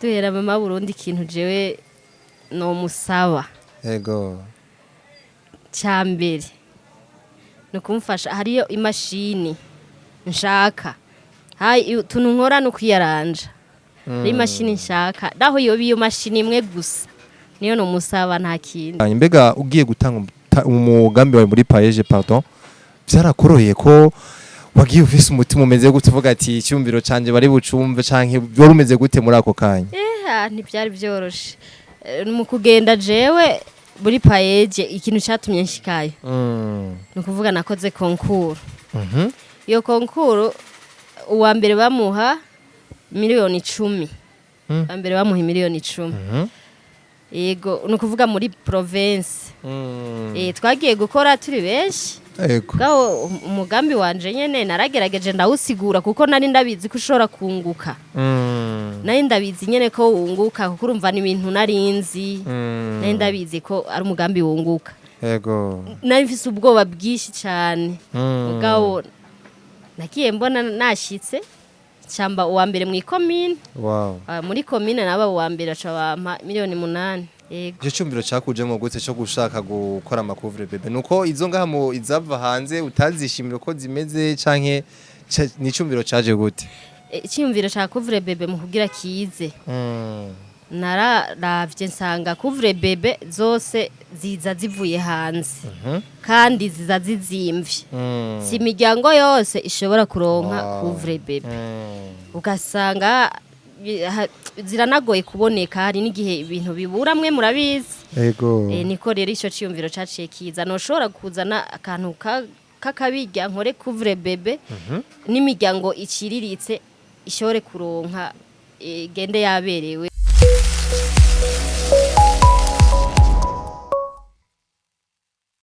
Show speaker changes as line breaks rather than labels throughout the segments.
Duhera Mama Burundi, ikintu jewe nomusaba cya mbere ni ukumufasha. Hariyo imashini nshaka, hayi utuntu nkora ni ukwiyaranja. Hariyo imashini nshaka, naho yoba iyo mashini imwe gusa, niyo nomusaba, nta kindi.
Mbega ugiye gutanga umugambi wawe muri PAEEJ, pardon, vyarakoroheye ko wagiye ufise umutima umeze gute, uvuga ati icyumviro canje bari bucumve, canke wari umeze gute muri ako kanya?
Ntibyari byoroshe. Mu kugenda jewe muri PAEEJ, ikintu cyatumye nshikayo ni ukuvuga nakoze concours. Iyo concours, uwa mbere bamuha miliyoni 10. Uwa mbere bamuha miliyoni 10. Yego, ni ukuvuga muri province. Twagiye gukora turi benshi. Bwawo umugambi wanje nyene naragerageje ndawusigura, kuko nari ndabizi ko ushobora kunguka. Nari ndabizi nyene ko wunguka, kuko urumva ni ibintu narinzi. Nari ndabizi ko ari umugambi wunguka. Nari mfise ubwoba bwinshi cyane. Mugabo nagiye mbona nashitse camba uwa mbere mu ikomine. Muri komine naba uwa mbere, aca bampa miliyoni 8. Yego.
Ico cyumviro cakujemo gute cyo gushaka gukora ama couvre-bébé? Nuko izo ngaha mu izava hanze utazishimira uko zimeze, canke ni icyumviro caje gute?
Icyiyumviro ca couvre-bébé mu kugira kize, nararavye nsanga couvre-bébé zose ziza zivuye hanze kandi ziza zizimvye. Si imiryango yose ishobora kuronka couvre-bébé. Ugasanga ziranagoye kuboneka, hari n'igihe ibintu bibura, mwe murabizi. Niko rero ico ciyumviro caciye kiza: noshobora kuzana akantu kakabirya, nkore couvre-bébé n'imiryango iciriritse ishobore kuronka, igende yaberewe.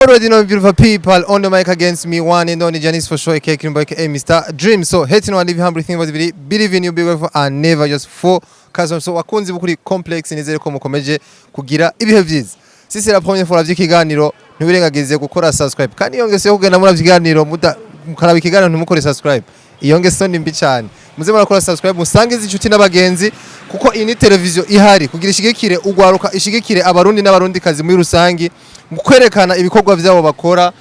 Already know, beautiful people, on the mic against me, one and only Janice for sure, aka Kimbo, aka Mr. Dream. So hating on live humble thing was believe in you, be grateful and never just focus on. So wakunzi bukuri Complex, nizere ko mukomeje kugira ibihe vyiza. Si c'est la première fois vy'ikiganiro, ntiwirengagize gukora subscribe. Kandi iyo ngeso yo kugenda muri ikiganiro muda mukaraba ikiganiro ntimukore subscribe, iyo ngeso ni mbi cyane. Muze murakora subscribe, musange inshuti n'abagenzi, kuko iyi ni televiziyo ihari kugira ishigikire ugwaruka, ishigikire Abarundi n'Abarundi kazi muri rusangi mu kwerekana ibikorwa vyabo bakora.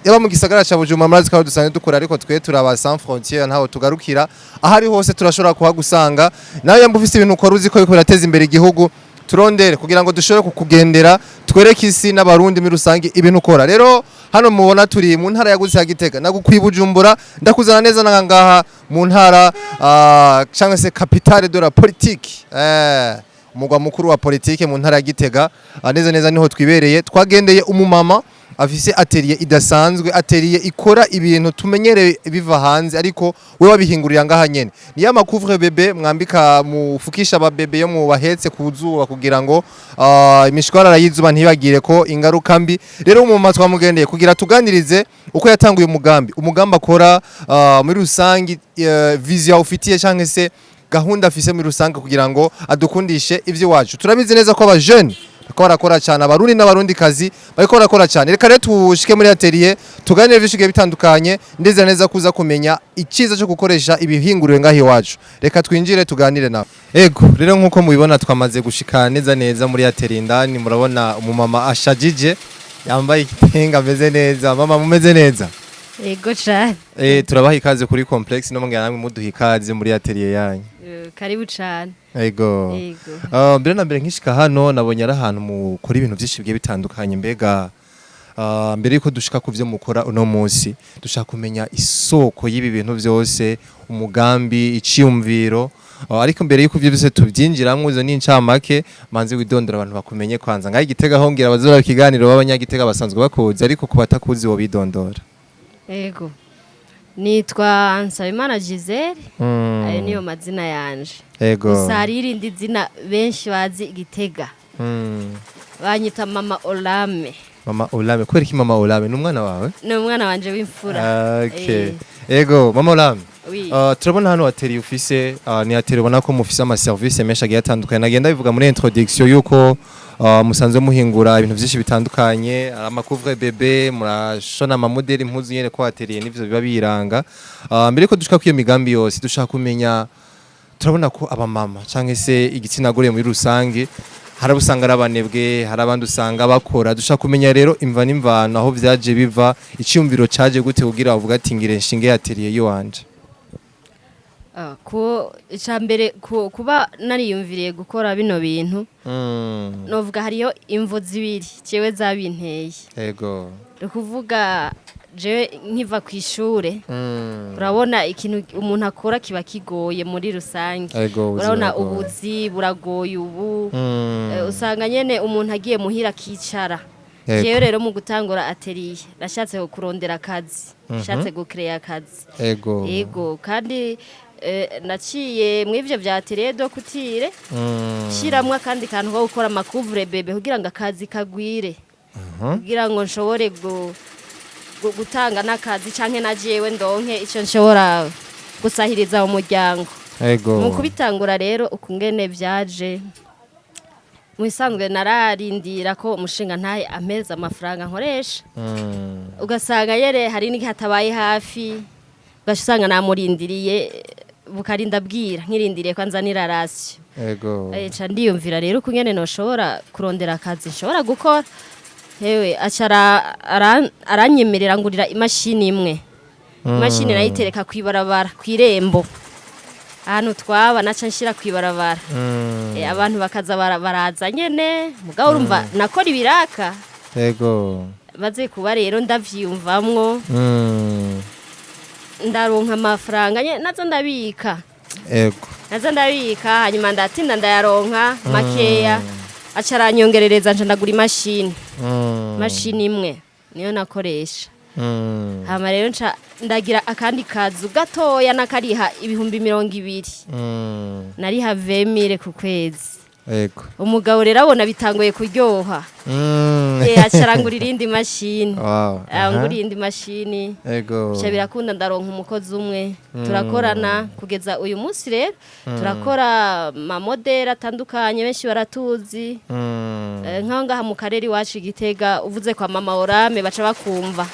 Yaba mu gisagara ca Bujumbura, murazi ko aho dusanzwe dukora, ariko twe turaba sans frontière, ntaho tugarukira, ahari hose turashobora kuhagusanga. Nawe yamba ufise ibintu ukora uzi ko biriko birateza imbere igihugu, turondere kugira ngo dushobore kukugendera, twereke isi n'Abarundi muri rusange ibintu ukora. Rero hano mubona turi mu ntara yagutse ya Gitega, nagukwiye Bujumbura, ndakuzana neza na ngaha mu ntara, cyangwa se capitale de la politique, umugwa mukuru wa politike mu ntara ya Gitega. Neza neza niho twibereye. Twagendeye umumama afise atelier idasanzwe, atelier ikora ibintu tumenyereye biva hanze, ariko we wabihingurira ngaha nyene. Niyo ama couvre-bébé mwambika, mufukisha ababebe yo mubahetse ku zuba kugira ngo imishwarara y'izuba ntibagire ko ingaruka mbi. Rero umumama twamugendeye kugira tuganirize uko yatanguye umugambi, umugambi akora, muri rusangi, vision ufitiye canke se gahunda afise muri rusange kugira ngo adukundishe ivy'iwacu. Turabizi neza ko aba jeune bariko barakora cyane, Abarundi n'Abarundi kazi bariko barakora cyane. Reka rero tushike muri atelier, tuganire vyinshi bigiye bitandukanye. Ndizera neza kuza kumenya icyiza cyo gukoresha ibihinguriwe ngaho iwacu. Reka twinjire tuganire nawe. Ego, rero nkuko mubibona twamaze gushika neza neza muri atelier indani. Murabona umumama ashajije, yambaye igitenge, ameze neza. Mama, mumeze neza?
Yego cane.
Turabaha ikaze kuri Complex, no mwongera namwe muduha ikaze muri atelier yanyu.
Karibu cane.
Ego.
Yego.
Mbere na mbere nkishika hano nabonye ari ahantu mukora ibintu byinshi bigiye bitandukanye. Mbega mbere yuko dushika ku byo mukora uno munsi, dushaka kumenya isoko y'ibi bintu byose, umugambi, iciyumviro. Ariko mbere yuko ibyo byose tubyinjiramwo, izo ni incamake, manze widondora abantu bakumenye kwanza. Ngaho Igitega hongera abazora ikiganiro b'Abanyagitega basanzwe bakuzi, ariko ku batakuzi wo bidondora.
Yego, nitwa Nsabimana Gisele. Ayo niyo mazina yanje. Gusa hari irindi zina benshi bazi Igitega, banyita Mama Olame.
Mama Olame, kubera iki Mama Olame? Ni umwana wawe?
Ni umwana wanje w'imfura.
Okay. Ego, Mama Olame.
Oui.
Turabona hano atelier ufise, ni atelier ubona ko mufise ama service menshi agiye atandukanye. Nagenda bivuga muri introduction yuko musanzwe muhingura ibintu byinshi bitandukanye, ama couvre-bébé, murashona ama modèle impuzu nyene, ko atelier nivyo biba biranga. Mbere ko dushika kwiyo migambi yose, dushaka kumenya, Turabona ko abamama canke se igitsina gore muri rusange hari abo usanga ari abanebwe, hari abandi usanga bakora. Dushaka kumenya rero imva n'imvano, aho vyaje biva, iciyumviro caje gute kugira uvuga ati ngire nshinge atelier yiwanje.
Ah, ku icambere kuba nariyumviriye gukora bino bintu, novuga hariyo imvo zibiri jewe zabinteye. Ni ukuvuga jewe nkiva ku ishure, urabona ikintu umuntu akora kiba kigoye muri rusange.
Ego, ubuzima
Urabona
buragoye.
ubuzi buragoye ubu. Usanga nyene umuntu agiye muhira akicara. Jewe rero mu gutangura atelier nashatse kurondera akazi, nashatse gucréer akazi. Ego, kandi naciye mu ivyo vya atelier de couture, shiramwo akandi kantu ko gukora ama couvre-bébé kugira ngo akazi kagwire, kugira ngo nshobore gutanga n'akazi canke na jewe ndonke ico nshobora gusahiriza umuryango. Mu kubitangura rero, ukungene vyaje, mu bisanzwe nararindira ko umushinga ntahe ameza amafaranga nkoresha. Ugasanga yere hari n'igihe atabaye hafi, ugaca usanga namurindiriye bukarinda bwira, nkirindiriye ko anzanira ration. Nca ndiyumvira rero ukungene noshobora kurondera akazi nshobora gukora. Hewe, aca aranyemerera, ngurira imashini imwe. Imashini nayitereka kw'ibarabara, kw'irembo ahantu twaba, naca nshira kw'ibarabara. Abantu bakaza baraza nyene, mugabo urumva nakora ibiraka. Baze kuba rero ndavyiyumvamwo, ndaronka amafaranga nazo ndabika. Nazo ndabika, hanyuma ndatinda ndayaronka makeya, aca aranyongerereza, nca ndagura imashini. Imashini imwe niyo nakoresha. Hama rero nca ndagira akandi kazu gatoya nakariha 20,000. Nariha 20 000 ku kwezi. Umugabo rero abona bitanguye kuryoha. Aca arangura irindi mashini. Angura iyindi mashini. Bica birakunda, ndaronka umukozi umwe turakorana kugeza uyu munsi. Rero turakora ama modèles atandukanye, benshi baratuzi. Nk'aho ngaha mu karere iwacu i Gitega, uvuze kwa Mama Orame baca bakumva.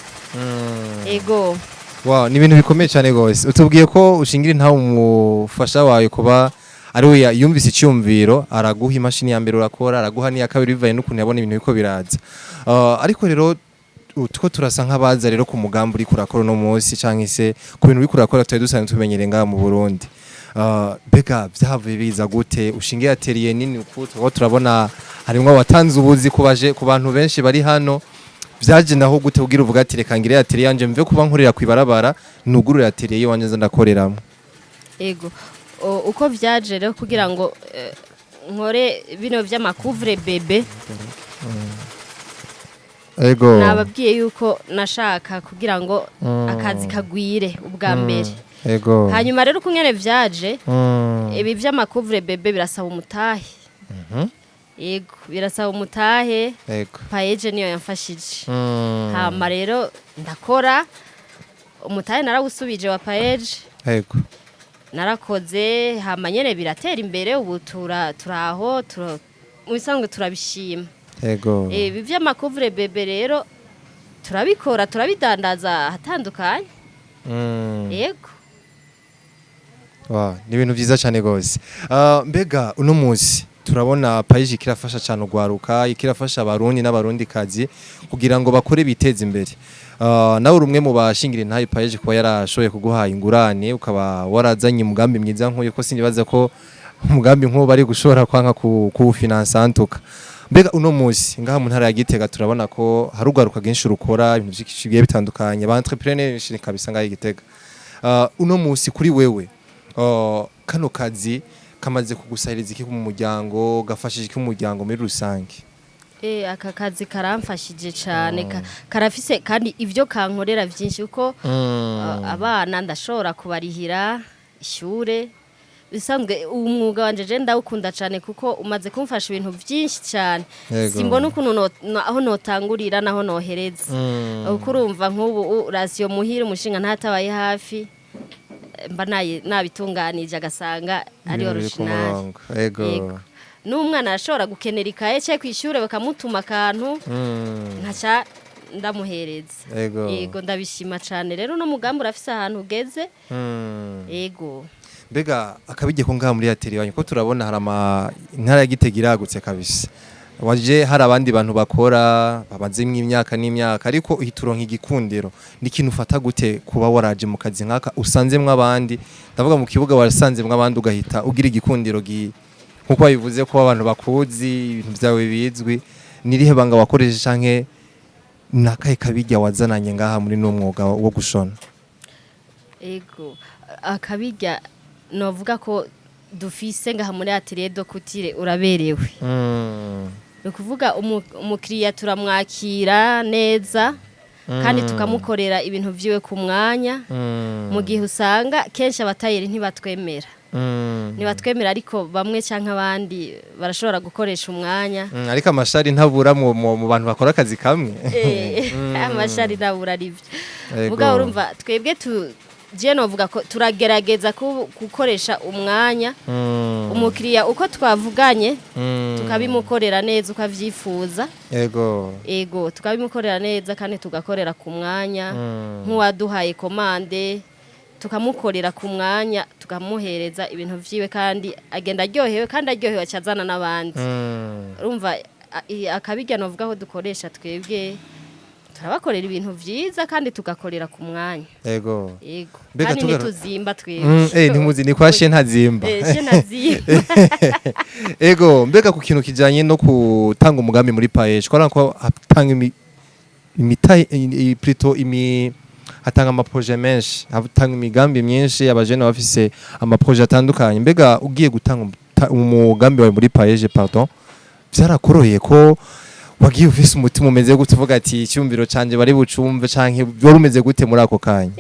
Ego.
Wow, ni ibintu bikomeye cyane gose. Utubwiye ko ushingira ntawe umufasha wawe kuba ari we yumvise icyumviro, araguha imashini ya mbere urakora, araguha n'iya kabiri bivaye n'ukuntu yabona ibintu biko biraza. Ariko rero utwo turasa nk'abaza rero ku mugambi uriko urakora uno munsi canke se ku bintu uriko urakora tutari dusanzwe tumenyereye ngaha mu Burundi. Mbega vyahavuye biza gute ushingiye atelier nini uku? Turiko turabona harimwo abatanze ubuzi kubaje ku bantu benshi bari hano. Vyaje naho gute kugira uvuga ati reka ngire atelier yanje, mve kuba nkorera kwibarabara, nugurure atelier yiwanje nza ndakoreramo?
Ego. Uko vyaje rero kugira ngo nkore bino vy'ama couvre-bébé, nababwiye yuko nashaka kugira ngo akazi kagwire ubwa mbere. Hanyuma rero uko ngene vyaje, ibi vy'ama couvre-bébé birasaba umutahe. Yego, birasaba umutahe. PAEEJ niyo yamfashije. Hama rero ndakora, umutahe narawusubije wa PAEEJ. Narakoze, hama nyene biratera imbere. Ubu turaho mu bisanzwe turabishima. Ibi vy'ama couvre-bébé rero turabikora, turabidandaza ahatandukanye. Yego.
Wow, ni ibintu vyiza cyane gose. Mbega uno munsi turabona PAEEJ kirafasha cyane ugwaruka, ikirafasha abarundi n'abarundi kazi kugira ngo bakore biteze imbere. Nawe uri umwe mu bashingira intahe PAEEJ kuba yarashoboye kuguha ingurane, ukaba warazanye umugambi mwiza nk'uyu, ko sinibaza ko umugambi nk'uwo bari gushobora kwanka kuwufinansa antuka. Mbega uno munsi ngaha mu ntara ya Gitega turabona ko hari ugaruka bwinshi rukora ibintu byinshi bigiye bitandukanye, ba entrepreneur benshi kabisa ngaha i Gitega. Uno munsi kuri wewe, kano kazi kamaze kugusahiriza iki mu muryango, gafashije iki mu muryango muri rusange?
Aka kazi karamfashije cyane, karafise kandi ivyo kankorera vyinshi, kuko abana ndashobora kubarihira ishure. Bisanzwe umwuga wanje je ndawukunda cyane, kuko umaze kumfasha ibintu byinshi cyane. Simbona ukuntu aho notangurira naho nohereza, kuko urumva nk'ubu ration muhira, umushinga ntatabaye hafi, mba nabitunganije agasanga ari
Ibintu biri ku
original.
murongo. Yego.
Yego. N'umwana arashobora gukenera ikaye cye kw'ishure, bakamutuma akantu, nkaca ndamuhereza. Yego, ndabishima cyane. Rero uno mugambi urafise ahantu ugeze. Yego.
Mbega akabijye ko ngaha muri atelier wanyu, ko turabona hari ama intara ya Gitega iragutse kabisa, waje hari abandi bantu bakora bamazemwo imyaka n'imyaka, ariko uhita uronka igikundiro. Ni ikintu ufata gute kuba waraje mu kazi nk'aka usanzemwo abandi, ndavuga mu kibuga wasanzemwo abandi, ugahita ugira igikundiro nkuko wabivuze ko abantu bakuzi, ibintu byawe bizwi? Nirihe banga wakoresheje canke nakahe kabijya wazananye ngaha muri no mwuga wo gushona?
Ego, akabirya novuga ko dufise ngaha muri atelier de couture uraberewe. Ni ukuvuga umukiriya turamwakira neza kandi tukamukorera ibintu vyiwe ku mwanya, mu gihe usanga kenshi abatayeri ntibatwemera. Ntibatwemera, ariko bamwe canke abandi barashobora gukoresha umwanya.
Ariko amashari ntabura mu bantu bakora akazi kamwe.
Amashari ntabura, arivyo.
Ego.
Mugabo urumva twebwe tu je novuga ko turagerageza gukoresha umwanya umukiriya uko twavuganye, tukabimukorera neza uko avyifuza. Ego, tukabimukorera neza kandi tugakorera ku mwanya. Nk'uwaduhaye commande, tukamukorera ku mwanya, tukamuhereza ibintu vyiwe, kandi agenda aryohewe, kandi aryohewe acazana n'abandi. Urumva akabirya novuga ko dukoresha twebwe, turabakorera ibintu vyiza kandi tugakorera ku mwanya. Ego.
Mbega
Kandi ntituzimba twebwe.
Ntimuzi ni kwa she ntazimba.
She ntazimba.
Ego, mbega ku kintu kijanye no gutanga umugambi muri PAEEJ, ko ko hatanga imi imita plutôt imi hatanga ama projets menshi, hatanga imigambi myinshi, abajene bafise ama projets atandukanye. Mbega ugiye gutanga umugambi wawe muri PAEEJ, pardon, vyarakoroheye ko wagiye ufise umutima umeze gute, uvuga ati icyumviro canje bari bucumve, canke wari umeze gute muri ako kanya?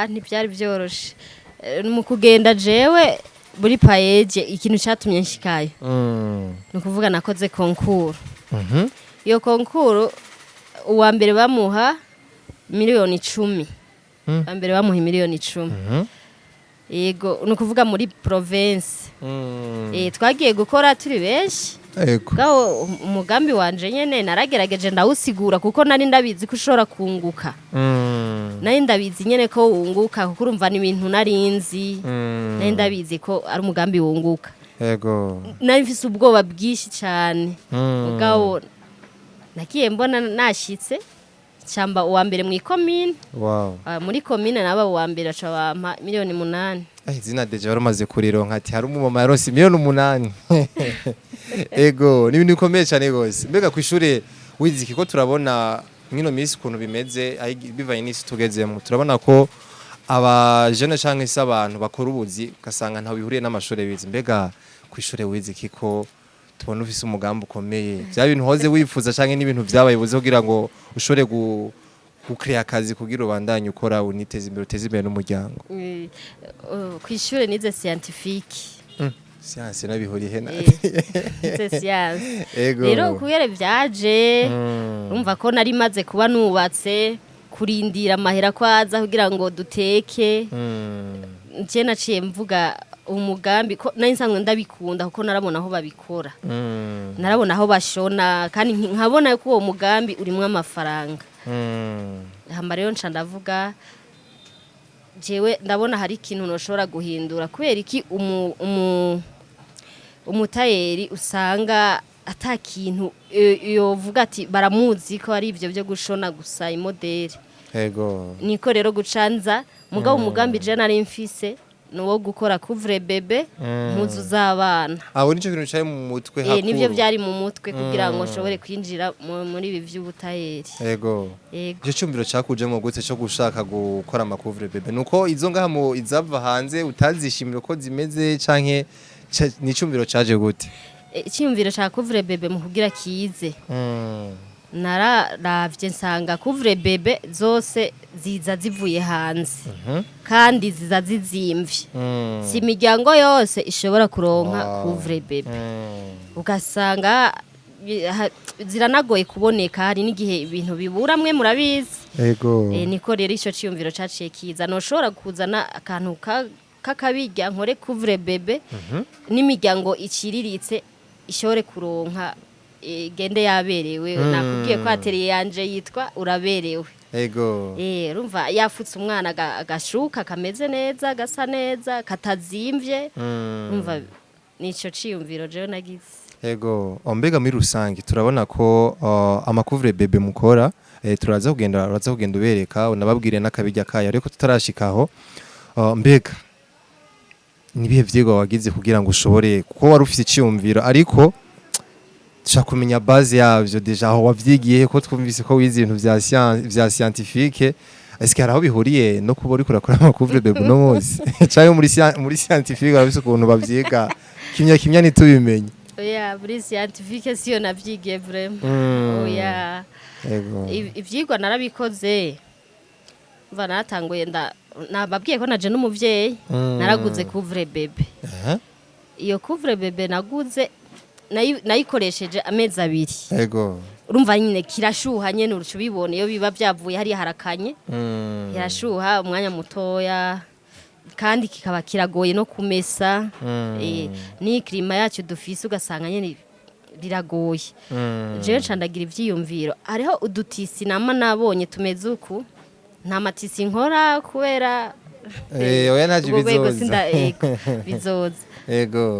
Ntibyari byoroshe. Mu kugenda jewe muri PAEEJ, ikintu cyatumye nshikayo, ni ukuvuga nakoze concours. Iyo concours, uwa mbere bamuha miliyoni 10. Uwa mbere bamuha miliyoni 10. Yego, ni ukuvuga muri province. Twagiye gukora turi benshi. Bwaho umugambi wanje nyene naragerageje ndawusigura, kuko nari ndabizi ko ushobora kunguka. Nari ndabizi nyene ko wunguka, kuko urumva ni ibintu nari nzi. Nari ndabizi ko ari umugambi wunguka. Nari mfise ubwoba bwinshi cyane. Mugabo nagiye mbona nashitse cyamba uwa mbere mu ikomine. Muri komine naba uwa mbere, aca bampa miliyoni 8.
Izina déjà wari umaze kurironka, ati hari umumama yaronse miliyoni 8. Ego, ni ibintu bikomeye cyane gose. Mbega ku ishure wize iki, ko turabona mwino minsi ukuntu bimeze, bivanye n'isi tugezemo, turabona ko abajene canke se abantu bakora ubuzi ugasanga ntaho bihuriye n'amashure bize. Mbega ku ishure wize iki, ko tubona ufise umugambi ukomeye? Vya bintu hoze wifuza canke n'ibintu vyabaye buze kugira ngo ushobore gukrea akazi kugira ubandanye ukora, uniteze imbere, uteze imbere n'umuryango?
Ku ishure nize scientifique.
Science nabihuriye na
Nize science. Rero kubera vyaje, urumva ko nari maze kuba nubatse, kurindira amahera ko aza kugira ngo duteke, nje naciye mvuga umugambi ko nari nsanzwe ndabikunda, kuko narabona aho babikora. Narabona aho bashona, kandi nkabona ko uwo mugambi urimwo amafaranga. Hama rero nca ndavuga, jewe ndabona hari ikintu noshobora guhindura. Kubera iki umutayeri usanga ata kintu yovuga ati baramuzi ko ari ivyo byo gushona gusa imodeli? Niko rero gucanza, mugabo umugambi je nari mfise ni uwo gukora couvre bébé, impuzu z'abana.
Abo nico kintu cari mu mutwe
Eh, nivyo
hakuru.
vyari mu mutwe kugira ngo nshobore kwinjira muri ibi vy'ubutayeri. Yego.
Ico cyumviro cakujemo gute cyo gushaka gukora ama couvre bébé? Nuko izo ngaha mu izava hanze utazishimira uko zimeze, canke ni icyumviro caje gute?
Icyiyumviro ca couvre bébé mu kugira kize, nararavye nsanga couvre bébé zose ziza zivuye hanze kandi ziza zizimvye. Si imiryango yose ishobora kuronka couvre bébé. Ugasanga ziranagoye kuboneka, hari n'igihe ibintu bibura, mwe murabizi. Niko rero ico ciyumviro caciye kiza, noshobora kuzana akantu kakabirya nkore couvre bébé, n'imiryango iciriritse ishobore kuronka. Igende yaberewe. Nakubwiye ko atelier yanje yitwa Uraberewe. Urumva yafutse umwana agashuka kameze neza, gasa neza, katazimvye. Urumva nico ciyumviro jewe nagize.
Ego, mbega muri rusange turabona ko ama couvre-bébé mukora, turaza kugenda ubereka, unababwire n'akabirya kayo, ariko tutarashikaho, mbega nibihe vyigwa wagize kugira ngo ushobore, kuko wari ufise iciyumviro, ariko dushaka kumenya base yavyo, déjà aho wavyigiye, ko twumvise ko wize ibintu vya science, vya scientifique? Est-ce que hari aho bihuriye no kuba uriko urakora ama couvre-bébé uno munsi, canke muri scientifique barafise ukuntu bavyiga kimya kimya ntitubimenye?
Oya, muri scientifique siyo navyigiye vraiment. Oya. Ivyigwa narabikoze. Mva naratanguye, nababwiye ko naje n'umuvyeyi. Naraguze couvre bébé. Iyo couvre bébé naguze nayikoresheje amezi 2. Urumva nyine kirashuha nyene, uruca ubibona iyo biba vyavuye hariya harakanye. Kirashuha umwanya mutoya kandi kikaba kiragoye no kumesa. Ni climat yacu dufise, ugasanga nyene biragoye. Jewe nca ndagira ivyiyumviro, hariho udu tissu nama nabonye tumeze uku. Nta ma tissu nkora kubera
Oya, ntacyo.
Ubwo rwego
Bizoza.
Ego, bizoza.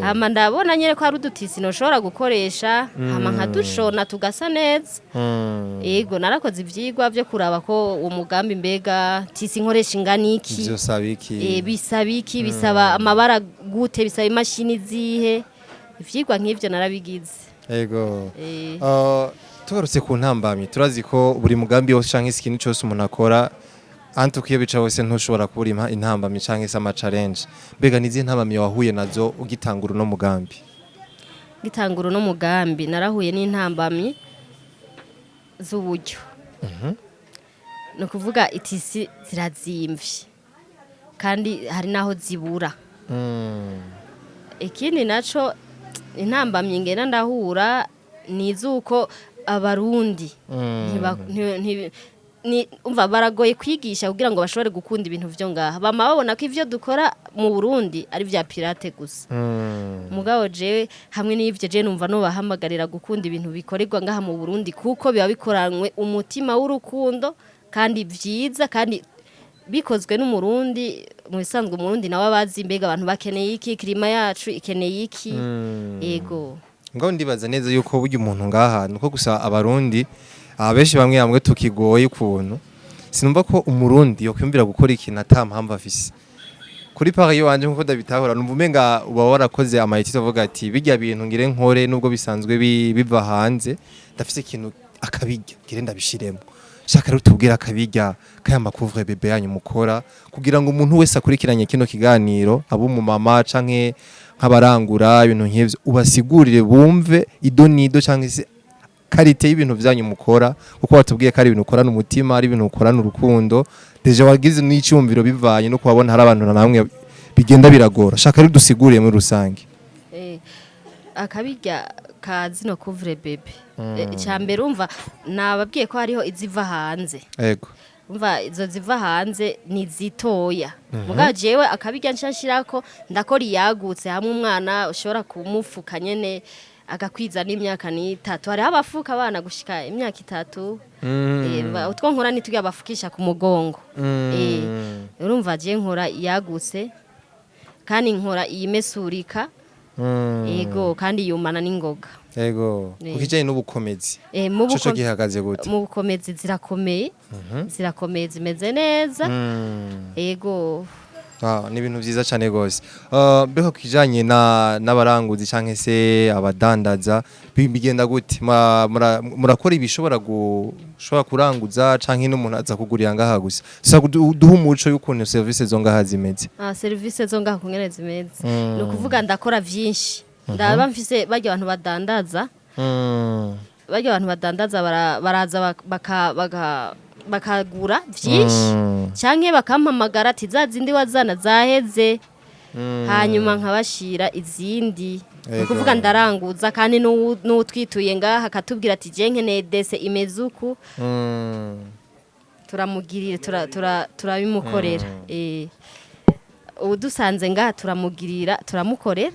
Hama ndabona nyene ko hari udu tissu noshobora gukoresha, hama nkadushona tugasa neza. Ego, narakoze ivyigwa vyo kuraba ko uwo mugambi, mbega tissu nkoresha ingana iki?
Vyosaba iki?
Bisaba iki? Bisaba amabara gute? Bisaba imashini zihe? Ivyigwa nk'ivyo narabigize.
Tugarutse ku ntambamyi, turazi ko buri mugambi wose canke ikintu cyose umuntu akora, antuko iyo bica hose ntushobora kubura intambamyi canke se ama challenge. Mbega nizihe ntambamyi wahuye nazo ugitangura uno mugambi?
Ngitangura uno mugambi narahuye n'intambamyi z'uburyo. Ni ukuvuga i tissu zirazimvye kandi hari n'aho zibura. Ikindi naco, intambamyi ngenda ndahura ni iz'uko Abarundi umva baragoye kwigisha kugira ngo bashobore gukunda ibintu vyo ngaha. Bama babona ko ivyo dukora mu Burundi ari vya pirate gusa. Mugabo jewe hamwe n'ivyo, je numva no bahamagarira gukunda ibintu bikorerwa ngaha mu Burundi, kuko biba bikoranywe umutima w'urukundo kandi vyiza kandi bikozwe n'Umurundi. Mu bisanzwe Umurundi nawe abazi mbega abantu bakeneye iki, climat yacu ikeneye iki. Yego.
Ngaho ndibaza neza yuko burya umuntu ngaha nuko gusa Abarundi abenshi bamwe bamwe tukigoye ukuntu. Sinumva ko Umurundi yokwiyumvira gukora ikintu ata mpamvu afise. Kuri part wanje, nkuko ndabitahura, numva umenga uba warakoze ama études, uvuga ati bijya bintu ngire nkore, nubwo bisanzwe biva hanze, ndafise ikintu akabirya ngire ndabishiremo. Shaka rero tubwire akabirya kaya ma couvre-bébé yanyu mukora, kugira ngo umuntu wese akurikiranye kino kiganiro, abo umumama canke nk'abarangura ibintu nk'ivyo, ubasigurire bumve ido nido canke se qualité y'ibintu vyanyu mukora, kuko watubwiye ko ari ibintu ukorana umutima, ari ibintu ukorana urukundo. Déjà wagize n'icyumviro bivanye no kubabona hari abantu na namwe bigenda biragora. Shaka rero dusiguriye muri rusange.
Akabirya ka zino couvre-bébé, icya mbere, umva nababwiye ko hariho iziva hanze. Umva izo ziva hanze ni zitoya, mugabo jewe akabirya nshya nshirako ndakora iyagutse, hamwe umwana ushobora kumufuka nyene agakwiza n'imyaka 3. Hariho abafuka abana gushika imyaka 3. Utwo nkora nitujya bafukisha ku mugongo. Urumva je nkora iyagutse kandi nkora iyimesurika. Yego, kandi yumana n'ingoga.
Ku kijanye n'ubukomezi,
mu
ico co gihagaze gute?
Mu bukomezi zirakomeye, zirakomeye, zimeze neza. Yego.
Ah, ni ibintu vyiza cane gose. Mbega ku kijanye na n'abaranguzi canke se abadandaza, bigenda gute? Murakora ibishobora gushobora kuranguza, canke n'umuntu aza kugurira ngaha gusa? Dusa duha umuco y'ukuntu service zo ngaha zimeze.
Ah, serivisi zo ngaho kungene zimeze, ni ukuvuga ndakora vyinshi. Ndaba mfise barya abantu badandaza. Barya abantu badandaza baraza bakagura vyinshi, canke bakampamagara ati za zindi wazana zaheze, hanyuma nkabashira izindi. Ni ukuvuga ndaranguza, kandi n'uwutwituye ngaha akatubwira ati je nkeneye dese imeze uku, turamugirira, turabimukorera. Ubu dusanze ngaha turamugirira, turamukorera.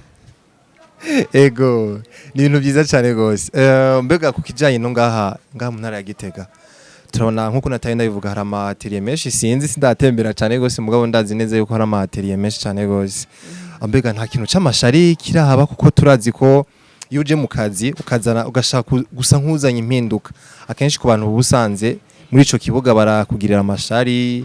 Ego, ni ibintu byiza cyane gose. Mbega ku kijanye no ngaha mu ntara ya Gitega, turabona nkuko nataye ndabivuga, hari ama atelier menshi. Sinzi, sindatembera cyane gose, mugabo ndazi neza yuko hari ama atelier menshi cyane gose. Mbega nta kintu c'amashari kirahaba? Kuko turazi ko iyo uje mu kazi ukazana, ugashaka gusa nk'uzanye impinduka, akenshi ku bantu uba usanze muri ico kibuga barakugirira amashari,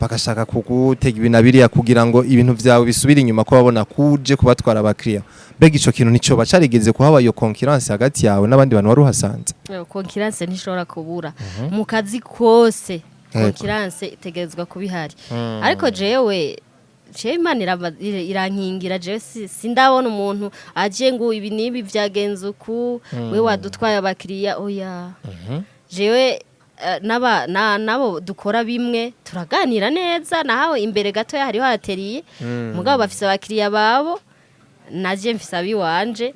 bagashaka kugutega ibintu biriya kugira ngo ibintu vyawe bisubire inyuma, ko babona kuje kubatwara abakiriya. Mbega ico kintu nico bacarigeze kuhaba, iyo concurrence hagati yawe n'abandi bantu wari uhasanze?
Concurrence ntishobora kubura mu kazi kose. Concurrence itegerezwa kuba ihari, ariko jewe Imana irankingira. Jewe sindabona umuntu aje ngo ibi n'ibi vyagenze uku, we wadutwaye abakiriya. Oya, jewe nabo dukora bimwe turaganira neza. Nahawe imbere gatoya hariho atelier, mugabo bafise abakiriya babo, naje mfise abiwanje.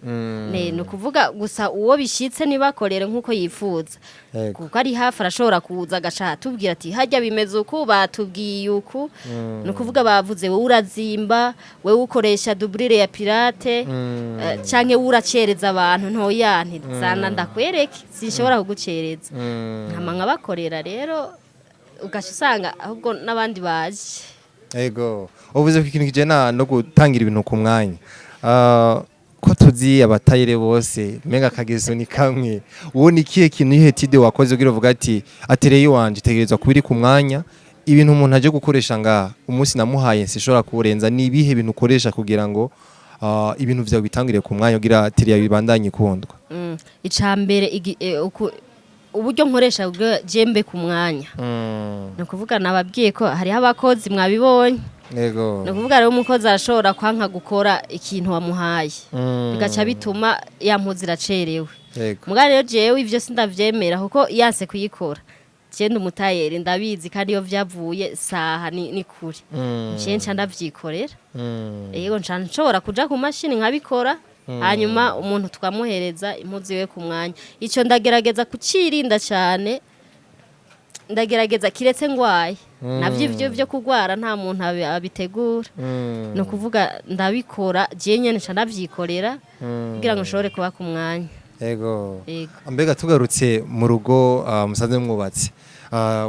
Ne ni ukuvuga gusa uwo bishitse ntibakorere nk'uko yifuza, kuko ari hafi, arashobora kuza agaca atubwira ati: "Hajya bimeze uku, batubwiye uku." Ni ukuvuga bavuze: "Wowe urazimba, wewe ukoresha doublure ya pirate, canke wowe uracereza abantu." Ntoya, ntizana ndakwereke, sinshobora kugucereza. Nkama nkabakorera rero, ugaca usanga ahubwo n'abandi baje.
Ego, uvuze ko ikintu kijana no gutangira ibintu ku mwanya. Ko tuzi abatayire bose menga akageso ni kamwe, uwo ni kihe kintu, ihe tide wakoze kugira uvuga ati: "Atelier wanje itegerezwa kuba iri ku mwanya, ibintu umuntu aje gukoresha ngaha, umunsi namuhaye sinshobora kuwurenza"? Ni ibihe bintu ukoresha kugira ngo ibintu vyawe bitangire ku mwanya, kugira atelier yawe ibandanye ikundwa?
Ica mbere, uburyo nkoresha bwa jembe ku mwanya, ni ukuvuga nababwiye ko hariho abakozi, mwabibonye. Ni ukuvuga rero umukozi arashobora kwanka gukora ikintu wamuhaye, bigaca bituma ya mpuzu iracerewe. Muga rero jewe ivyo sindavyemera, kuko yanse kuyikora, je ndi umutayeri, ndabizi, kandi iyo vyavuye saha ni kure. Nciye nca ndavyikorera. Yego, nca nshobora kuja ku mashini nkabikora, hanyuma umuntu tukamuhereza impuzu iwe ku mwanya. Ico ndagerageza kucirinda cyane, ndagerageza, kiretse ngwaye. Navyo ivyo vyo kugwara nta muntu abitegura. Ni ukuvuga ndabikora je nyene, nca ndavyikorera kugira ngo nshobore kuba ku mwanya. Yego.
Mbega tugarutse mu rugo, musanze mwubatse,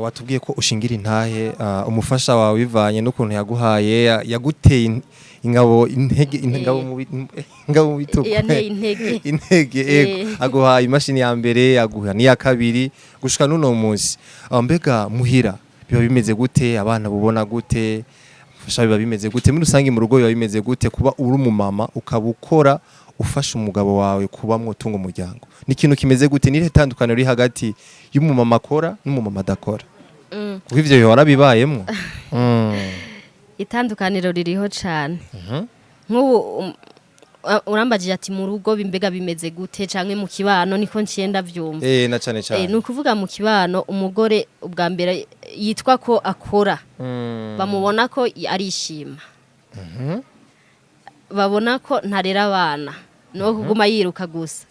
watubwiye ko ushingira intahe umufasha wawe bivanye n'ukuntu yaguhaye, yaguteye ingabo intege, ingabo mu bitugu.
Yanteye intege.
Intege, ego. Aguhaye imashini ya mbere, aguha n'iya kabiri, gushika n'uno munsi. Mbega muhira biba bimeze gute? Abana bubona gute? Umufasha biba bimeze gute? Muri rusange mu rugo biba bimeze gute, kuba uri umumama ukaba ukora, ufasha umugabo wawe kuba mwotunga umuryango? Ni ikintu kimeze gute? Ni irihe tandukaniro riri hagati y'umumama akora n'umumama adakora? Kuko ivyo bihora bibayemwo.
Itandukaniro ririho cane. Nk'ubu urambajije ati mu rugo bimbega bimeze gute canke mu kibano, niko nciye ndavyumva.
Na cane cane.
Ni ukuvuga mu kibano, umugore ubwa mbere yitwa ko akora, bamubona ko arishima, babona ko ntarera abana, no kuguma yiruka gusa.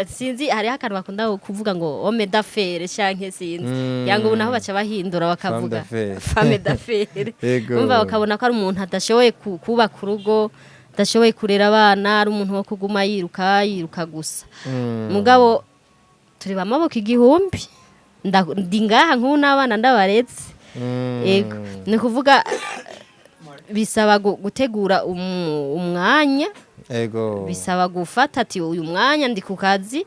Sinzi, hariho akantu bakunda kuvuga ngo homme d'affaires canke sinzi, yanga ubu naho baca bahindura bakavuga
d'affaires.
Femme d'affaires. Umva, bakabona ko ari umuntu adashoboye kubaka urugo, adashoboye kurera abana, ari umuntu wo kuguma yiruka yiruka gusa. Mugabo turi amaboko igihumbi. Ndi ngaha nk'ubu n'abana ndabaretse. Ego, ni ukuvuga bisaba gutegura umwanya. Bisaba gufata ati: "Uyu mwanya ndi ku kazi,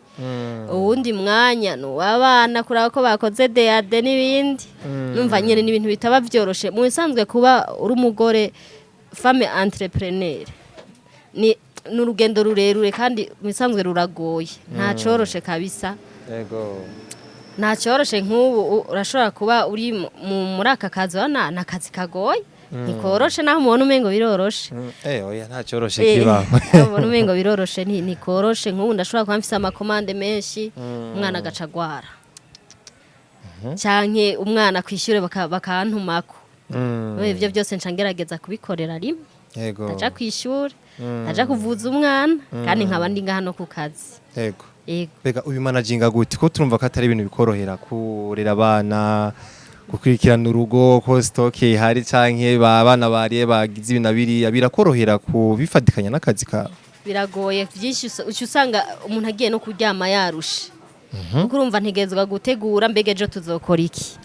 uwundi mwanya ni uw'abana, kuraba ko bakoze DAD n'ibindi." Numva nyine ni ibintu bitaba vyoroshe. Mu bisanzwe kuba uri umugore femme entrepreneur ni urugendo rurerure, kandi mu bisanzwe ruragoye, nta coroshe kabisa. Nta cyoroshe. Nk'ubu urashobora kuba uri muri aka kazi, urabona ni akazi kagoye, ntikoroshe, naho umubona umengo biroroshe.
Oya, nta cyoroshe kibaho.
Naho ubona umengo biroroshe, ntikoroshe. Nk'ubu ndashobora kuba mfise ama commandes menshi, umwana agaca agwara, canke umwana kwishyure bakantumako. Ivyo byose nca ngerageza kubikorera rimwe. Ndaja kw'ishure, ndaja kuvuza umwana, kandi nkaba ndi ngaha no ku kazi. Yego.
Mbega ubimanaginga gute, ko turumva ko atari ibintu bikorohera kurera abana, gukurikirana urugo, ko stock ihari canke ba bana bariye bagize ibi na biriya, birakorohera kubifatikanya n'akazi kawe?
Biragoye byinshi, uca usanga umuntu agiye no kuryama yarushe, kuko urumva ntegerezwa gutegura mbega ejo tuzokora iki.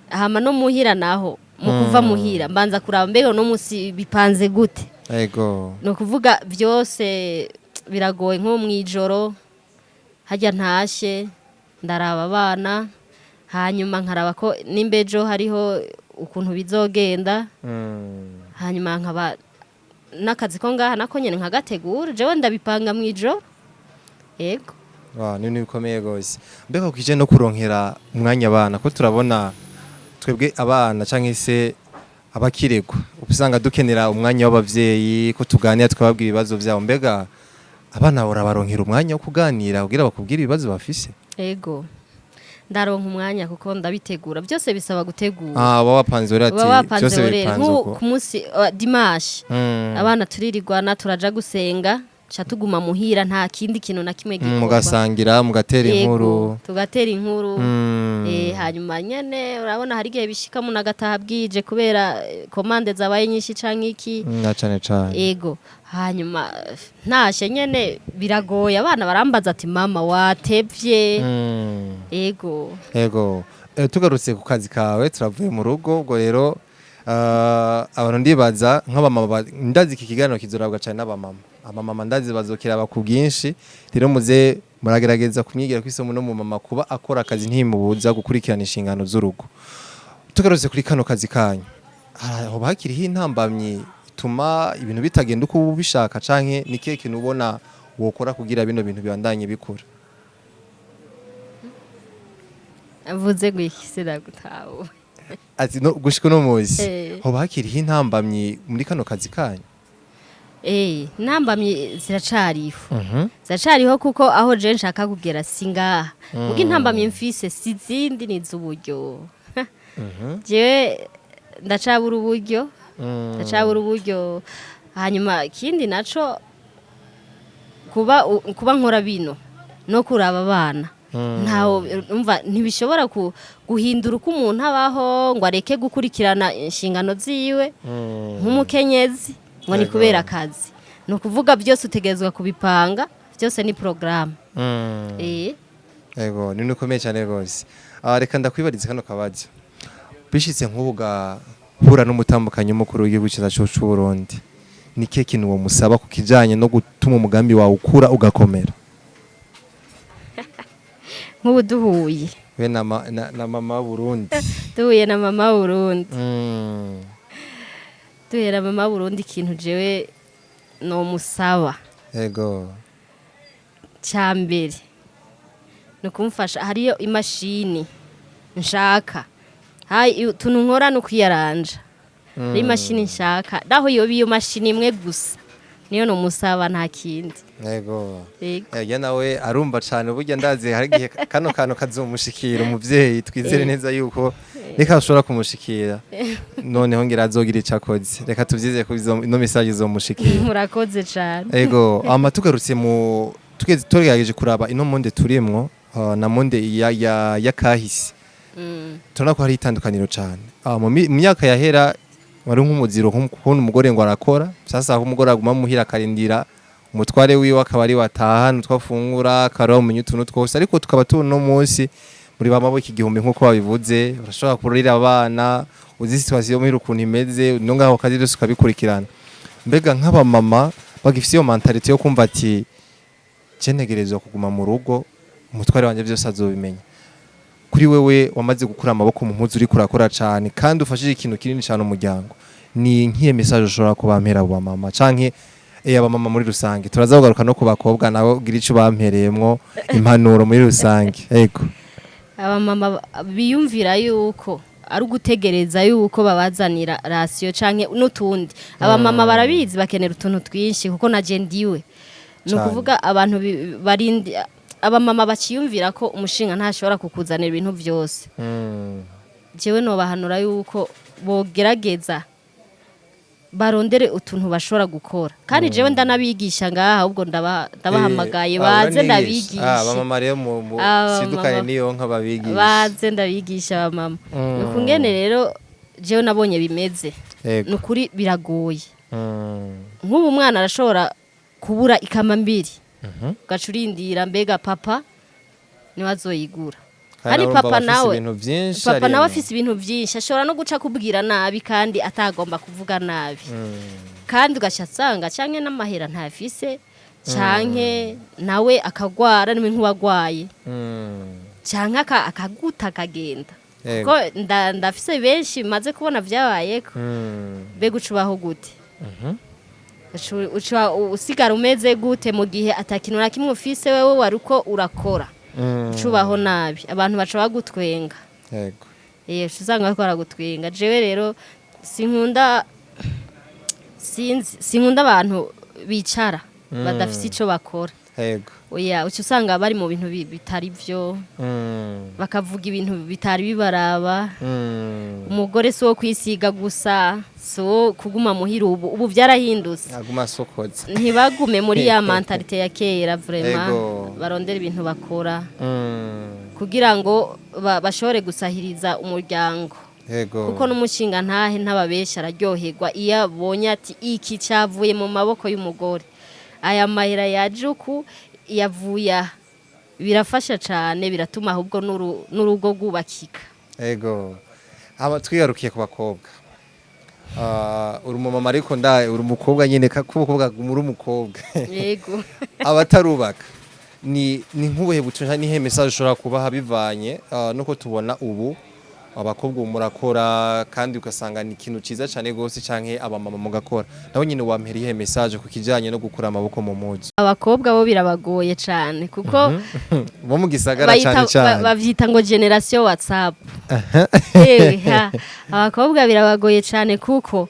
Hama no muhira naho, mu kuva muhira mbanza kuraba mbega no musi bipanze gute. Ni ukuvuga byose biragoye. Nko mu ijoro hajya ntashe, ndaraba abana, hanyuma nkaraba ko nimba ejo hariho ukuntu bizogenda, hanyuma nkaba n'akazi ko ngaha nako nyene nkagategura. Jewe ndabipanga mu ijoro, yego.
Wa, ni bikomeye gose. Mbega kije no kuronkera umwanya abana, ko turabona twebwe abana canke se abakiregwa usanga dukenera umwanya w'abavyeyi ko tuganira, tukababwira ibibazo vyabo. Mbega abana urabaronkera umwanya wo kuganira kugira bakubwire ibibazo bafise?
Ego, ndaronka umwanya kuko ndabitegura byose, bisaba gutegura.
Ah, baba wapanze uri ati
Uba wapanze
byose
orere
bipanze
nk'ubu
uko.
Ku munsi dimanche, abana turirigwana, turaja gusenga, ca tuguma muhira, nta kindi kintu na kimwe gikorwa.
Mugasangira, mugatera
Yego,
inkuru.
Tugatera inkuru. Hanyuma nyene urabona hari igihe bishika umuntu agataha bwije kubera commande zabaye nyinshi canke iki.
Na cane cane.
Ego, hanyuma ntashe nyene biragoye, abana barambaza ati: "Mama, watevye." Ego.
Ego. Tugarutse ku kazi kawe, turavuye mu rugo, ubwo rero abantu ndibaza nk'abamama ndazi iki kiganiro kizorabwa cyane n'abamama. Abamama ndazi bazokiraba ku bwinshi, rero muze muragerageza kumwigira ko isomo no mu mama kuba akora akazi ntimubuza gukurikirana inshingano z'urugo. Tugarutse kuri kano kazi kanyu, hoba hakiriho intambamyi ituma ibintu bitagenda uko uba ubishaka, canke ni kihe kintu ubona wokora kugira bino bintu bibandanye bikura?
Avuze ngo iki? Sinagutawe.
Ati no gushika uno munsi, hoba hakiriho intambamyi muri kano kazi kanyu?
Intambamyi ziracariho, ziracariho, kuko aho je nshaka kugera si ngaha. Muga intambamyi mfise si zindi, ni iz'uburyo. Jewe ndacabura uburyo, ndacabura uburyo. Hanyuma ikindi naco, kuba nkora bino no kuraba abana, ntawo umva ntibishobora guhindura uko umuntu abaho ngo areke gukurikirana inshingano ziwe nk'umukenyezi ngo ni kubera akazi. Ni ukuvuga byose utegerezwa kubipanga, byose ni porogaramu.
Ego, ni ukomeye cyane rwose. Ah, reka ndakwibariza kano kabazo: bishitse nk'ubu gahura n'umutambukanyi w'umukuru w'igihugu cyacu c'u Burundi, ni kihe kintu uwo musaba ku kijanye no gutuma umugambi wawe ukura ugakomera?
Nk'ubu duhuye
We na mama Burundi.
Duhuye na mama Burundi, duhuye na mama Burundi, ikintu jewe nomusaba cya mbere ni ukumufasha. Hariyo imashini nshaka, hayi utuntu nkora ni ukwiyaranja. Hariyo imashini nshaka, naho yoba iyo mashini imwe gusa, niyo nomusaba, nta kindi. Yego.
Ya, nawe arumva cyane burya, ndazi hari igihe kano kantu kazomushikira umuvyeyi. Twizere neza yuko reka ashobora kumushikira, noneho ngira azogira ico akoze. Reka tuvyizeye ko ino message izomushikira.
Murakoze cyane.
Ego, ama tugarutse mu tugeze tugerageje kuraba ino monde turimwo na monde ya kahise, turabona ko hari itandukaniro cyane. Mu myaka yahera wari nk'umuziro kubona umugore ngo arakora. Sasa aho umugore aguma muhira akarindira umutware wiwe akaba ari wataha twafungura, akaba umenya utuntu twose. Ariko tukaba tubona uno munsi muri ba maboko igihumbi, nk'uko babivuze, urashobora kurira abana, uzi situation muhira ukuntu imeze, no ngaho kazi byose ukabikurikirana. Mbega nk'abamama bagifise iyo mentalité yo kumva ati: "Je ntegerezwa kuguma mu rugo, umutware wanje byose azobimenya", kuri wewe wamaze gukura amaboko mu mpuzu, uriko urakora cane kandi ufashije ikintu kinini cane umuryango, ni nk'iyo message ushobora kubampera abo bamama canke abamama muri rusange? Turaza kugaruka no ku bakobwa nabo, gira ico bampereyemwo impanuro muri rusange. Ego.
Abamama biyumvira yuko ari ugutegereza yuko babazanira ration canke n'utundi, abamama barabizi bakenera utuntu twinshi, kuko na je ndiwe. Ni ukuvuga abantu barindi abamama baciyumvira ko umushinga ntashobora kukuzanira ibintu byose, jewe nobahanura yuko bogerageza barondere utuntu bashobora gukora. Kandi jewe ndanabigisha ngaha, ahubwo ndabahamagaye baze ndabigishe.
Abamama rero mu
Abamama.
sidukane niyo nka babigisha.
Baze ndabigisha abamama. Ni ukungene rero jewe nabonye bimeze, ni ukuri biragoye. Nk'ubu umwana arashobora Kubura ikambambiri, ugaca urindira mbega papa niwe azoyigura.
Kandi
Kandi
urumva
papa
aba afise
nawe
ibintu vyinshi
papa nawe
arimwo.
Afise ibintu vyinshi, ashobora no guca kubwira nabi kandi atagomba kuvuga nabi, kandi ugaca asanga canke n'amahera ntafise, canke nawe akagwara, nimwe nk'uwagwaye, canke akaguta akagenda. Kuko ndafise benshi maze kubona vyabayeko. Mbega ucubaho gute? Uca usigara umeze gute mu gihe atakintu na kimwe ufise? Wewe wari uko urakora, ucubaho nabi, abantu baca bagutwenga. Uca usanga bariko baragutwenga. Jewe rero sinkunda, sinzi, sinkunda abantu bicara badafise ico bakora. Oya, uca usanga bari mu bintu bitari vyo, bakavuga ibintu bitari bibaraba. Umugore si uwo kwisiga gusa, si uwo kuguma muhira. Ubu byarahindutse.
Aguma asokoza.
Ntibagume muri ya mentalité ya kera vraiment. Barondera ibintu bakora kugira ngo bashobore gusahiriza umuryango, kuko n'umushinga ntahe ntababesha araryoherwa iyo abonye ati iki cyavuye mu maboko y'umugore, aya mahera yaje uku, yavuye aha. Birafasha cyane, biratuma ahubwo n'urugo rwubakika.
Ego. Aba twigarukiye ku bakobwa. Ah, uri umumama ariko nda uri umukobwa nyene, kuba muri umukobwa.
Yego.
Abatarubaka ni nk'ubuhe butumwa, nihe message ushobora kubaha bivanye nuko tubona ubu abakobwa ubu murakora, kandi ugasanga ni ikintu ciza cane gose, canke abamama mugakora nabo nyene, wampera ihe message ku kijanye no gukura amaboko mu muzu?
Abakobwa bo birabagoye cyane kuko
bo mu gisagara cane cane.
Bavyita ngo génération WhatsApp. Ewe, ha, abakobwa birabagoye cyane kuko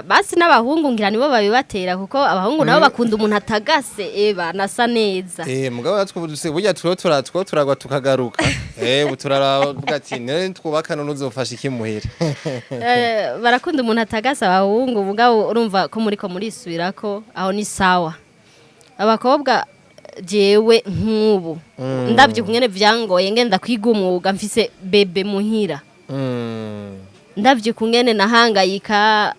basi n'abahungu ngira nibo babibatera, kuko abahungu nabo bakunda umuntu atagase, eba nasa neza.
Mugabo natwe ubu burya two turagwa tukagaruka. Ubu turaravuga ati none twubaka, none uzofasha iki muhira?
Barakunda umuntu atagase abahungu, mugabo urumva ko muriko murisubirako, aho ni sawa. Abakobwa, jewe nk'ubu ndavye ukungene vyangoye ngenda kwiga umwuga mfise bébé muhira, ndavye ukungene nahangayika,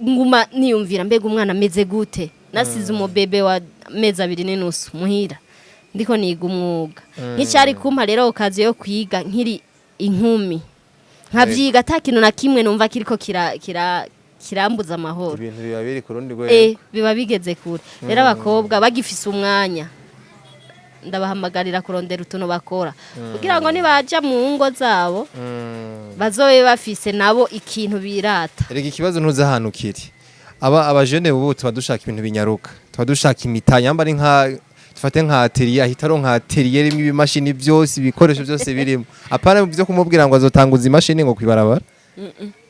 nguma niyumvira mbega umwana ameze gute, nasize umubébé wa mezi 2.5 muhira ndiko niga umwuga. Nk'icyari kumpa rero occasion yo kwiga nkiri inkumi, nkavyiga ata kintu na kimwe numva kiriko kira kira kirambuza amahoro.
Ibintu biba biri ku rundi rwego.
Biba bigeze kure. Rero abakobwa bagifise umwanya, ndabahamagarira kurondera utuntu bakora kugira ngo nibaja mu ngo zabo bazobe bafise nabo ikintu birata.
Erega ikibazo ntuzi ahantu kiri. Aba abajene ubu tuba dushaka ibintu binyaruka, tuba dushaka imitanya, yamba ari nka dufate nka atelier, ahita aronka atelier rimwe, ibimashini byose, ibikoresho byose birimo, apana byo kumubwira ngo azotanguza imashini ngo kwibarabara.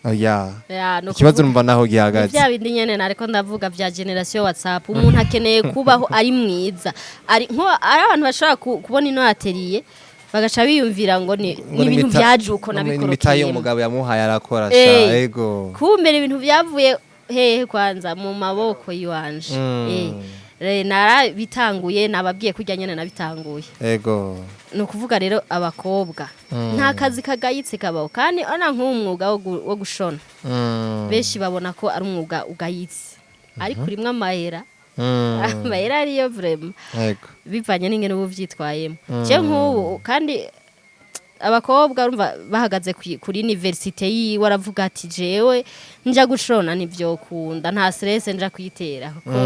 Oya.
Ya, no.
Ikibazo
kuvuga-
numva naho
Ni
gihagaze.
Bya bindi nyene nariko ndavuga vya génération WhatsApp. Umuntu akeneye kubaho ari mwiza, ari nko ari abantu bashobora kubona ino atelier bagaca biyumvira ngo ni
Ngo
ni ibintu vyaje uko
ngo ni imitahe
nabikorokeyemo.
Umugabo yamuhaye arakora sha. Ego.
Kumbera ibintu byavuye hehe? Kwanza mu maboko yiwanje. Narabitanguye, nababwiye kurya nyene nabitanguye. Ni ukuvuga rero abakobwa, nta kazi kagayitse kabaho, kandi ana nk'umwuga wo gushona, benshi babona ko ari umwuga ugayitse, ariko urimwo amahera. Amahera ariyo vraiment, bivanye n'ingene uba uvyitwayemo. Je nk'ubu kandi abakobwa urumva bahagaze kuri université yiwe, aravuga ati jewe nja gushona ntivyokunda, nta stress nja kwitera kuko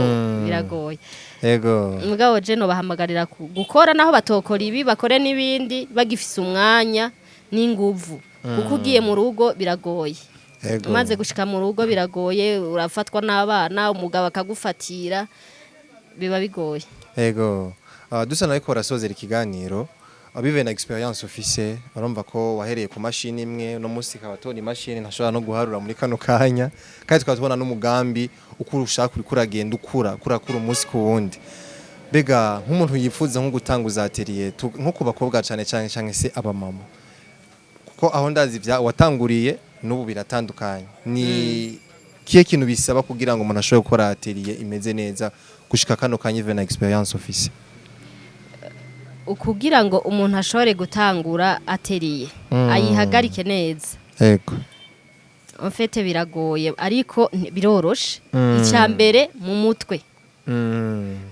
biragoye. Mugabo je nobahamagarira gukora, naho batokora ibi bakore n'ibindi bagifise umwanya n'inguvu, kuko ugiye mu rugo biragoye. Umaze gushika mu rugo biragoye, urafatwa n'abana, umugabo akagufatira, biba bigoye.
Ego. Dusa nariko barasozera ikiganiro. Bive na expérience ufise, urumva ko wahereye ku mashini imwe, no musi ikaba tubona imashini ntashobora no guharura muri kano kanya, kandi tukaba tubona n'umugambi uko ushaka uriko uragenda ukura kurakura umunsi ku wundi. Mbega nk'umuntu yifuza nko gutanguza atelier, nko ku bakobwa cane cane canke se abamama, kuko aho ndazi vya watanguriye n'ubu biratandukanye, ni kihe kintu bisaba kugira ngo umuntu ashobore gukora atelier imeze neza gushika kano kanya, even na expérience ufise?
Ukugira ngo umuntu ashobore gutangura atelier, ayihagarike neza, En fait biragoye, ariko biroroshe. Icya mbere mu mutwe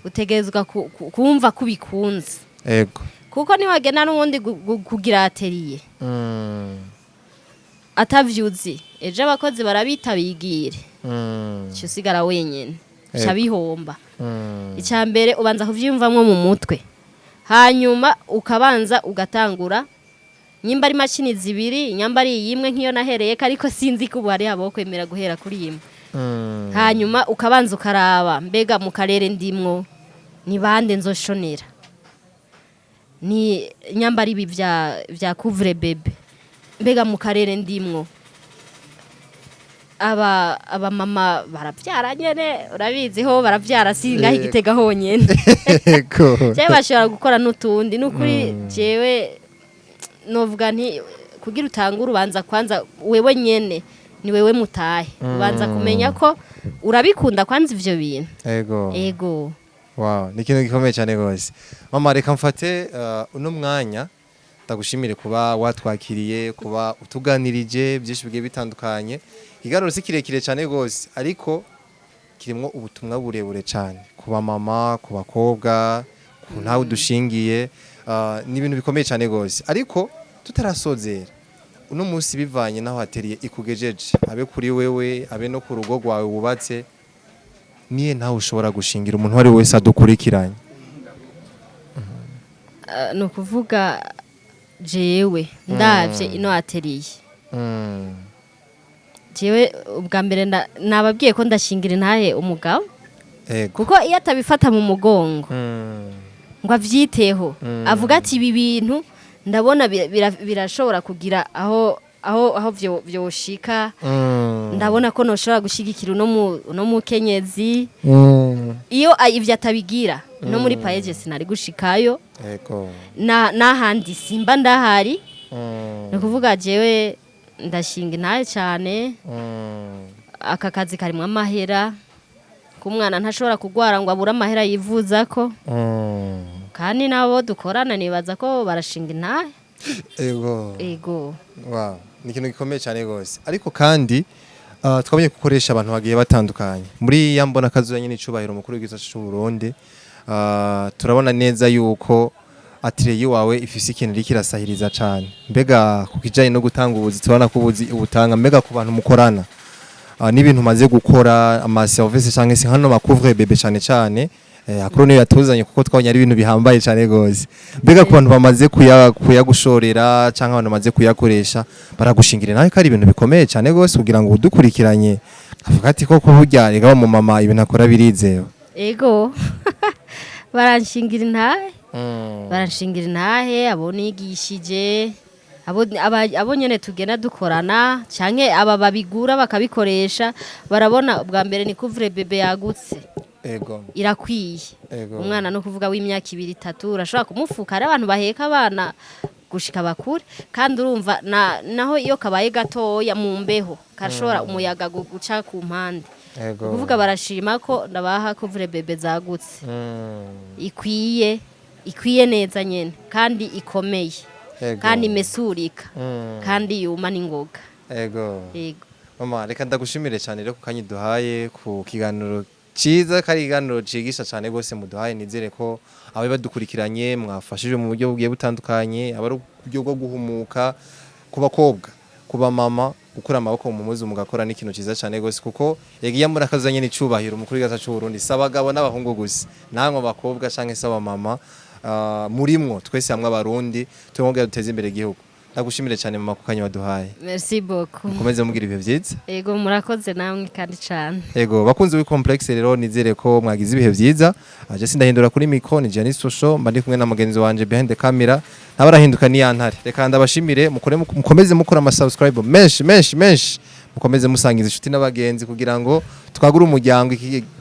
utegerezwa kumva ko ubikunze, kuko niwagenda n'ubundi kugira atelier atavyuzi, ejo abakozi barabita bigire, uca usigara wenyene, uca bihomba. Icya mbere ubanza kuvyiyumvamwo mu mutwe, hanyuma ukabanza ugatangura, nyimba ari mashini zibiri, nyamba ari iyimwe nk'iyo nahereyeko, ariko sinzi ko ubu hari abo kwemera guhera kuri imwe. Hanyuma ukabanza ukaraba, mbega mu karere ndimwo ni bande nzoshonera, ni nyamba ari ibi vya couvre bébé, mbega mu karere ndimwo aba mama baravyara nyene, urabizi ho baravyara, singaho Igitega honyene. Jewe bashobora gukora n'utundi. Nukuri jewe novuga nti kugira utange urubanza, kwanza wewe nyene ni wewe mutahe, ubanza kumenya ko urabikunda kwanza ivyo bintu. Ego.
Wow, ni ikintu gikomeye cyane rwose. Mama, reka mfate uno mwanya ndagushimire kuba watwakiriye, kuba utuganirije byinshi bigiye bitandukanye. Ikiganiro si kirekire cyane rwose, ariko kirimwo ubutumwa burebure cyane ku bamama, ku bakobwa, ku ntawe udushingiye. Ni ibintu bikomeye cyane rwose. Ariko tutarasozera uno munsi, bivanye n'aho atelier ikugejeje, abe kuri wewe, abe no ku rugo rwawe wubatse, niye ntawe ushobora gushingira umuntu uwo ari we wese adukurikiranye?
Ni ukuvuga jewe ndavye ino atelier, jewe ubwa mbere nababwiye ko ndashingira intahe umugabo, kuko iyo atabifata mu mugongo ngo avyiteho, avuga ati ibi bintu ndabona birashobora kugira aho vyoshika, ndabona ko noshobora gushigikira uno mukenyezi. Iyo ivyo atabigira, no muri PAEEJ sinari gushikayo, na n'ahandi simba ndahari. Ni ukuvuga jewe ndashinga intahe cyane. Aka kazi karimwo amahera, ko umwana ntashobora kugwara ngo abure amahera yivuzako. Kandi nabo dukorana nibaza ko barashinga intahe. Ego.
Wow, ni ikintu gikomeye cyane rwose. Ariko kandi twabonye gukoresha abantu bagiye batandukanye muri ya mbona kazuya nyine icubahiro umukuru w'igihugu cy'u Burundi. Turabona neza yuko atelier wawe ifise ikintu iriko irasahiriza cyane. Mbega ku kijanye no gutanga ubuzi, turabona ko ubuzi ubutanga, mbega ku bantu mukorana, n'ibintu umaze gukora, ama service cyangwa se hano ma couvre bébé cyane cyane, akuru niyo yatuzanye kuko twabonye ari ibintu bihambaye cyane gose. Mbega ku bantu bamaze kuyagushorera cyangwa abantu bamaze kuyakoresha, baragushingira nawe ko ari ibintu bikomeye cyane gose, kugira ngo udukurikiranye avuga ati koko burya rega mu mama ibintu akora birizewe?
Ego, baranshingira intahe, baranshingira intahe abo nigishije, abo nyene tugenda dukorana, canke aba babigura bakabikoresha barabona. Ubwa mbere ni couvre bébé yagutse, irakwiye. Umwana no kuvuga w'imyaka 2, 3 urashobora kumufuka. Hari abantu baheka abana gushika bakure, kandi urumva naho iyo kabaye gatoya mu mbeho karashobora umuyaga guca ku mpande. Kuvuga barashima ko ndabaha couvre bébé zagutse, ikwiye, ikwiye neza nyene, kandi ikomeye, kandi imesurika, kandi yuma n'ingoga. Yego.
Mama, reka ndagushimire cyane rero ku kanya duhaye ku kiganiro ciza, kari ikiganiro cigisha cyane gose muduhaye. Nizere ko abe badukurikiranye mwafashije mu buryo bugiye butandukanye, aba ari uburyo bwo guhumuka ku bakobwa, ku bamama, gukura amaboko mu muzi mugakora n'ikintu ciza cyane gose, kuko yagiye muri akazanye n'icubahiro umukuru w'igihugu cy'u Burundi. Si abagabo n'abahungu gusa, namwe abakobwa canke se abamama, murimwo twese hamwe Abarundi turimo duteze imbere igihugu. Ndagushimire cyane mama ku kanya waduhaye.
Merci beaucoup.
Mukomeze mugira ibihe byiza.
Yego, murakoze namwe kandi cyane.
Ego, bakunzi w'i Complexe rero, nizere ko mwagize ibihe byiza. Aje sindahindura kuri micro, ni Janice Social, mba ndi kumwe na mugenzi wanje behind the camera, ntabarahinduka ni yantare. Reka ndabashimire, mukore mukomeze mukora ama subscribe menshi menshi menshi, mukomeze musangiza inshuti n'abagenzi kugira ngo twagure umuryango,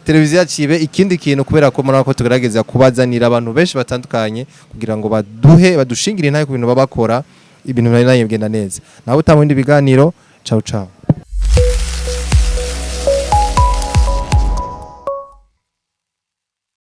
televiziyo yacibe ikindi kintu, kubera ko murabona ko tugerageza kubazanira abantu benshi batandukanye kugira ngo baduhe badushingire intahe ku bintu baba bakora, ibintu bari bigenda neza. Nawe utamundi biganiro, ciao ciao.